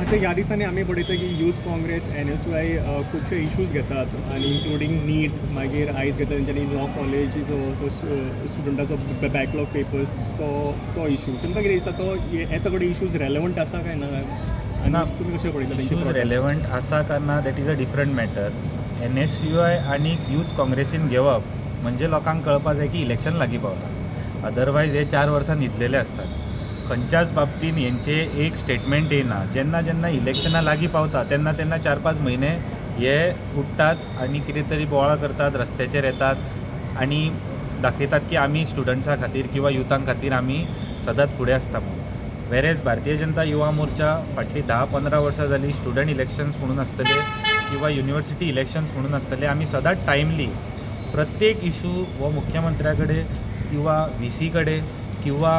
आतां ह्या दिसांनी आमी पळयता की यूथ काँग्रेस, एनएसयूआय खुबशे इश्यूज घेतात आनी इन्क्लुडींग नीट, मागीर आयज घेतला तेंच्यांनी लॉ कॉलेजीचो तो स्टुडंटाचो बॅकलॉग पेपर्स, तो तो इशू. तुमकां कितें दिसता, तो हे सगळे इश्यूज रेलेवंट आसा काय ना आनी ना. तुमी कशें पळयता तेंचे इश्यूज protest? Relevant आसा काय ना, that is a different matter. NSUI आनी यूथ काँग्रेसीन घेवप म्हणजे लोकांक कळपा जाय की इलेक्शन लागीं पावलां. अदरवायज हे 4 वर्सां न्हिदलेले आसतात. खंयच्याच बाबतीन हेंचे एक स्टेटमेंट येयना. जेन्ना जेन्ना इलेक्शनां लागीं पावता तेन्ना तेन्ना 4-5 म्हयने हे उठ्ठात आनी कितें तरी बोवाळ करतात, रस्त्याचेर येतात आनी दाखयतात की आमी स्टुडंट्सां खातीर किंवा युथां खातीर आमी सदांच फुडें आसता म्हणून. वेरेज भारतीय जनता युवा मोर्चा फाटलीं 10-15 वर्सां जालीं, स्टुडंट इलेक्शन्स म्हणून आसतले किंवा युनिवर्सिटी इलेक्शन्स म्हणून आसतले, आमी सदांच टायमली प्रत्येक इशू हो मुख्यमंत्र्या कडेन किंवा व्ही सी कडेन किंवा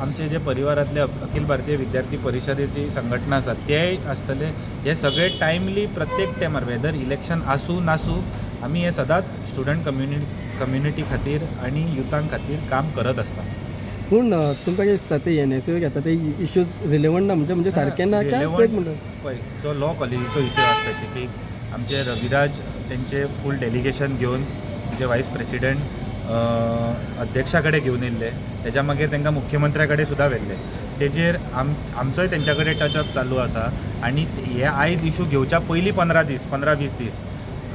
आमचे जे परिवारातले अखिल भारतीय विद्यार्थी परिशदेची संघटना आसा तेय आसतले, हे सगळे टायमली प्रत्येक टायमार, वेदर इलेक्शन आसूं नासूं, आमी हे सदांच स्टुडंट कम्युनिटी खातीर आनी युथां खातीर काम करत आसता. पूण तुमकां कितें दिसता, ते एनएसयू घेता ते इश्यूज रिलेवंट ना म्हणजे म्हणजे सारकें ना काय फेक म्हणटा? पळय, जो लॉ कॉलेजीचो इशू आसा स्पेसिफीक, आमचे रविराज तेंचे फूल डेलिगेशन घेवन जे वायस प्रेसिडेंट अध्यक्षा कडेन घेवन येयल्ले, तेज्या मागीर तांकां मुख्यमंत्र्या कडेन सुद्दां व्हेल्ले. तेजेर आमचोय तेंच्या कडेन टचअप चालू आसा आनी हे आयज इशू घेवच्या पयलीं 15 दीस, 15-20 दीस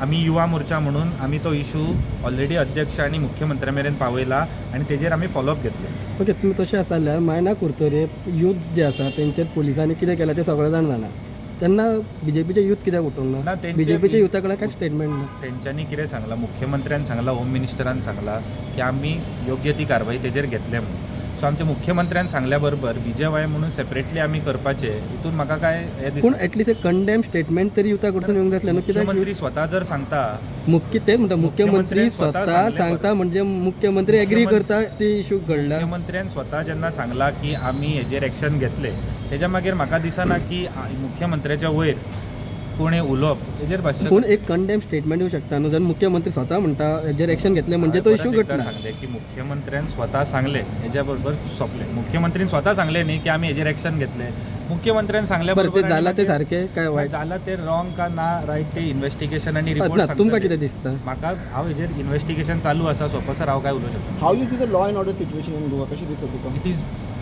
आमी युवा मोर्चा म्हणून आमी तो इशू ऑलरेडी अध्यक्ष आनी मुख्यमंत्र्या मेरेन पावयला आनी तेजेर आमी फॉलोअप घेतले. ओके, तुमी तशें आसा जाल्यार मायना कुरतरे यूथ जे आसा तेंचेर पुलिसांनी कितें केलां तें सगळें जाण जाणा. तेन्ना बीजेपीचे यूथ कित्याक उठोवंक ना, ना? बीजेपीच्या युथा कडेन कांय स्टेटमेंट ना. तेंच्यांनी कितें सांगलां, मुख्यमंत्र्यान सांगलां, होम मिनिस्टरान सांगलां की आमी योग्य ती कारवाई तेजेर घेतले म्हणून. सो आमच्या मुख्यमंत्र्यान सांगल्या बरोबर बीजेवाय म्हणून सेपरेटली आमी करपाचे हितून म्हाका काय हें पूण दिसना. एटलिस्ट एक कंडेम स्टेटमेंट तरी युथा कडसून येवंक जातलें न्हू, कित्याक? मुख्यमंत्री स्वता जर सांगता. मुख्य तेच म्हणटा, मुख्यमंत्री मुख्यमंत्र्यान स्वता स्वता सांगलें. सांगता म्हणजे मुख्यमंत्री एग्री करता ती इशू घडला. मुख्यमंत्र्यान स्वता जेन्ना सांगलां की आमी हेजेर एक्शन घेतले, तेज्या मागीर म्हाका दिसना की मुख्यमंत्र्याच्या वयर कोणें उलोवप हेजेर भाश्य. पूण एक कंडेम स्टेटमेंट येवं शकता न्हू. जर मुख्यमंत्री स्वता म्हणटा हेजेर एक्शन घेतले म्हणजे तो हांवें इशू परत एकदां घडला. सांगलें की मुख्यमंत्र्यान स्वता सांगलें हेज्या बरोबर सोंपलें. मुख्यमंत्रीन स्वता सांगलें न्ही की आमी हेजेर एक्शन घेतले, मुख्यमंत्र्यान सांगल्या बरें, ते बरोबर. जाला ते सारकें काय वायट? जाला ते रॉंग का ना रायट, ते इन्व्हेस्टिगेशन आनी रिपोर्ट. ना, तुमकां कितें दिसता? म्हाका हांव हेजेर इन्व्हेस्टिगेशन चालू आसा सोंपसर हांव काय उलोवंक शकता. How you see the law and order situation in Goa? कशी दिसता तुका?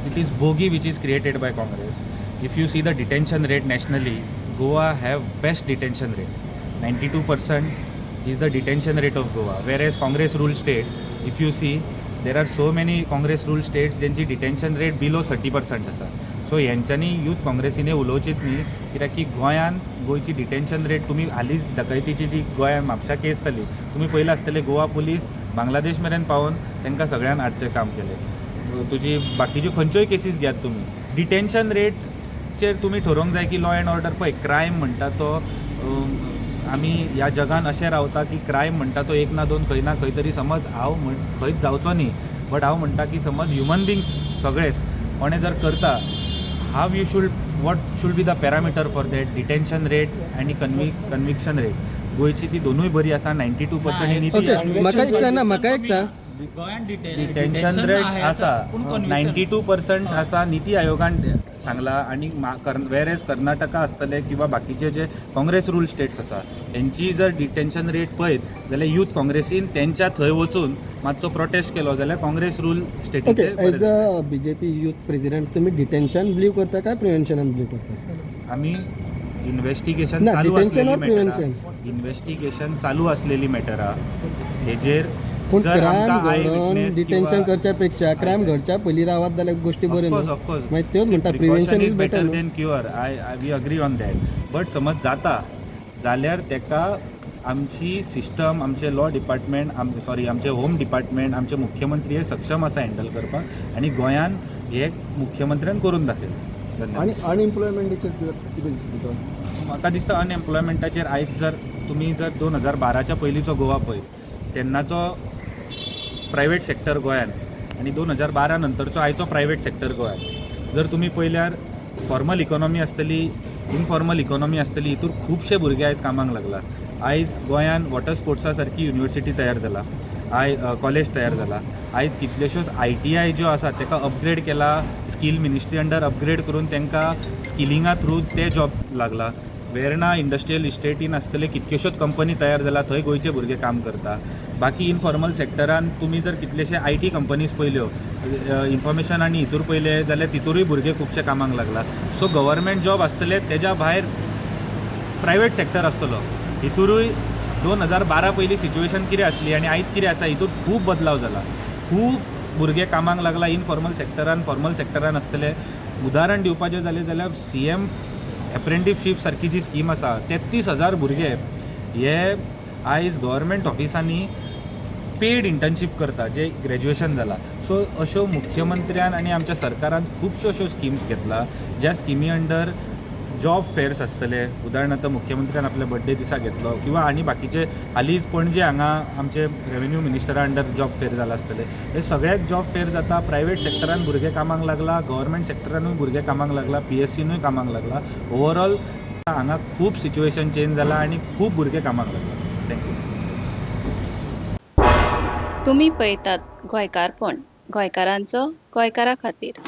It is bogey which is created by Congress. If you see the detention rate nationally, Goa have best detention rate. 92% is the detention rate of Goa. Whereas Congress ruled states, if you see, there are so many Congress ruled states ज्यांची detention rate below 30% आसा. So हेंच्यांनी youth काँग्रेसीने उलोवचीत न्ही, कित्याक की गोंयान गोंयची detention rate, तुमी हालींच डकैतीची जी गोंयान म्हापशा केस जाली, तुमी पळयलां आसतलें, गोवा पुलीस बांगलादेश मेरेन पावोवन तांकां सगळ्यांक हाडचें काम केलें. तुजी बाकीच्यो खंयच्योय केसीस घेयात तुमी, डिटेन्शन रेटचेर तुमी ठरोवंक जाय की लॉ एंड ऑर्डर. पळय, क्रायम म्हणटा तो आमी ह्या जगान अशें रावता की क्रायम म्हणटा तो एक ना दोन खंय ना खंय तरी, समज हांव म्हण खंयच जावचो न्ही, बट हांव म्हणटा की समज ह्युमन बिंग्स सगळेच कोणें जर करता, how you should what should be the parameter for that? Detention rate आनी कन्विक्शन रेट गोंयची ती दोनूय बरी आसा, 92%. ओके, म्हाका एक सांग ना, म्हाका एक सांग. गोंयांत डिटेन्शन रेट आसा, 92% आसा, निती आयोगान सांगला. आनी वेर एज कर्नाटका आसतले किंवा बाकीचे जे काँग्रेस रूल स्टेट्स आसा, तेंची जर डिटेन्शन रेट पळयत जाल्यार यूथ काँग्रेसीन तेंच्या थंय वचून मातसो प्रोटेस्ट केलो जाल्यार काँग्रेस रूल स्टेटीचे. As a BJP youth president तुम्ही डिटेन्शन बिलीव करता काय प्रिव्हेन्शनान बिलीव करता? आमी इन्व्हेस्टिगेशन ना, चालू detention आसलेली or prevention? मॅटरा, इन्व्हेस्टिगेशन चालू असलेली मॅटरा हेजेर पूण जर क्रायम आमकां I घडोवन विटनेस डिटेन्शन करच्या पेक्षा क्रायम घडच्या पयलीं रावत जाल्यार गोश्टी बऱ्यो न्हू. ऑफकोर्स. मागीर त्योच म्हणटा, prevention is better न्हू. Than cure, I we agree on that, but समज जाता जाल्यार तेका आमची सिस्टम, आमचे लॉ डिपार्टमेंट, सॉरी, आमचे होम डिपार्टमेंट, आमचे मुख्यमंत्री हे सक्षम आसा हँडल करपाक आनी गोंयान हे मुख्यमंत्र्यान करून दाखयलें. धन्यवाद. आणि अनएम्प्लॉयमेंटाचेर कितें दिसता तुका? म्हाका दिसता अनएम्प्लॉयमेंटाचेर आयज जर तुमी जर 2012च्या पयलींचो गोवा पळयत, तेन्नाचो प्रायवेट सेक्टर गोंयान आनी 2012 नंतरचो आयचो प्रायवेट सेक्टर गोंयान जर तुमी पळयल्यार, फॉर्मल इकॉनॉमी आसतली, इनफॉर्मल इकॉनॉमी आसतली, हितूर खुबशे भुरगे आयज कामाक लागला. आयज गोंयान वॉटर स्पोर्ट्सा सारकी युनिवर्सिटी तयार जाला. I college तयार जाला. आयज कितल्योश्योच आयटीआय ज्यो आसा ताका अपग्रेड केला, स्कील मिनिस्ट्री अंडर अपग्रेड करून तांकां स्किलिंगा थ्रू ते जॉब लागला. वेर्णा इंडस्ट्रियल इस्टेटीन आसतले कितक्योश्योच कंपनी तयार जाला, थंय गोंयचे भुरगे काम करता. बाकी इनफॉर्मल सेक्टरान तुमी जर कितलेशे IT companies पळयल्यो, इन्फॉर्मेशन आनी हितूर पळयले जाल्यार तितूरूय भुरगे खुबशे कामाक लागला. सो गव्हर्मेंट जॉब आसतले, तेज्या भायर प्रायवेट सेक्टर आसतलो. हितूरूय 2012 पयलीं सिच्युएशन कितें आसली आनी आयज कितें आसा, हितूर खूब बदलाव जाला. खूब भुरगे कामाक लागला इनफॉर्मल सेक्टरान, फॉर्मल सेक्टरान आसतले. उदाहरण दिवपाचें जालें जाल्यार सीएम एप्रेंटीसशीप सारकी जी स्कीम आसा, 33,000 भुरगे हे आयज गव्हर्मेंट ऑफिसांनी पेड इंटर्नशीप करता, जे ग्रॅज्युएशन जाला. सो अश्यो मुख्यमंत्र्यान आनी आमच्या सरकारान खुबश्यो अश्यो स्किम्स घेतला, ज्या स्किमी अंडर जॉब फेर्स आसतले. उदाहरणार्थ मुख्यमंत्र्यान आपल्या बड्डे दिसा घेतलो किंवा आनी बाकीचे हालींच पणजे हांगा आमचे रेवेन्यू मिनिस्टरा अंडर जॉब फेर जाला आसतले. हे सगळ्याक जॉब फेर जाता. प्रायवेट सेक्टरान भुरगे कामाक लागला, गव्हर्मेंट सेक्टरानूय भुरगे कामाक लागला, पीएससीनूय कामाक लागला. ओवरऑल हांगा खूब सिच्युएशन चेंज जाला आनी खूब भुरगे कामाक लागला. Thank you. तुमी पळयतात गोंयकारपण, गोंयकारांचो गोंयकारा खातीर.